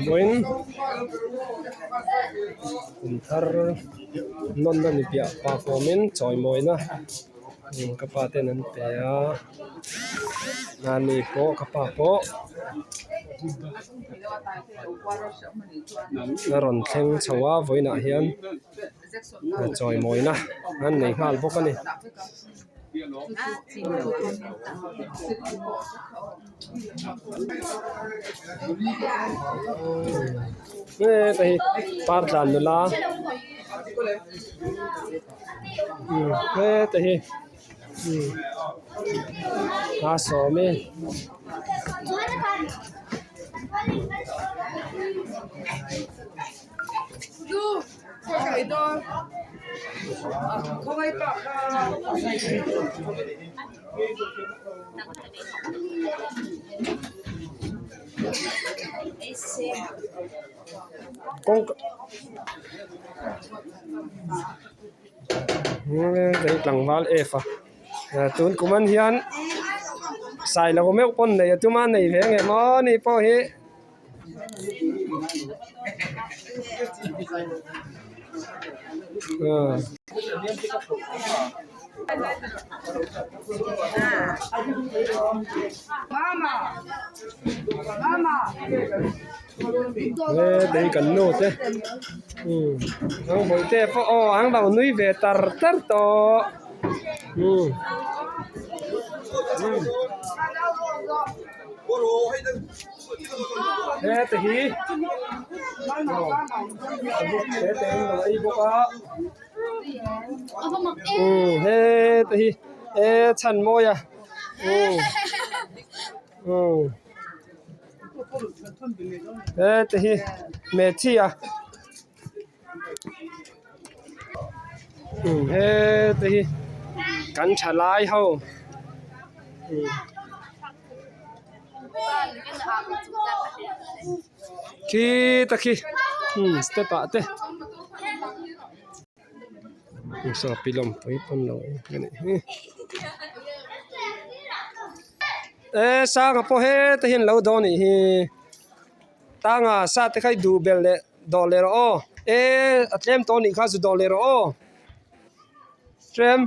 Vawiin kum thar nawn a ni piah pah fawmin chawimawina ka pa ten an pe a mahni pawh ka pa pawh a rawn thleng chho a vawiinah hian chawimawina an nei nghal bawk a ni. Heta hi partlan nula heta hi a sawm e. Kawngka tlangval F a tun kum an hian sailo meuh pawn nei a tum a nei ve ang em aw ni pawh hi. Hei kan nu te ang bawihte pawh aw ang lo nui ve tar tar tawh. Heta hi heta hi lo ei bawk a umm heta hi e chhan mawi a umm umm heta hi hmeichhia umm heta hi kan thalai ho umm. Khi ta khi umm step ah te saw pilawm pui pawn lo a nih hi e sanga pawh heta hian lo dawn anih hi tanga sa te kha i duh belh leh dawh leh rawh aw e a tlem tawh anih kha zu dawh leh rawh aw tlem.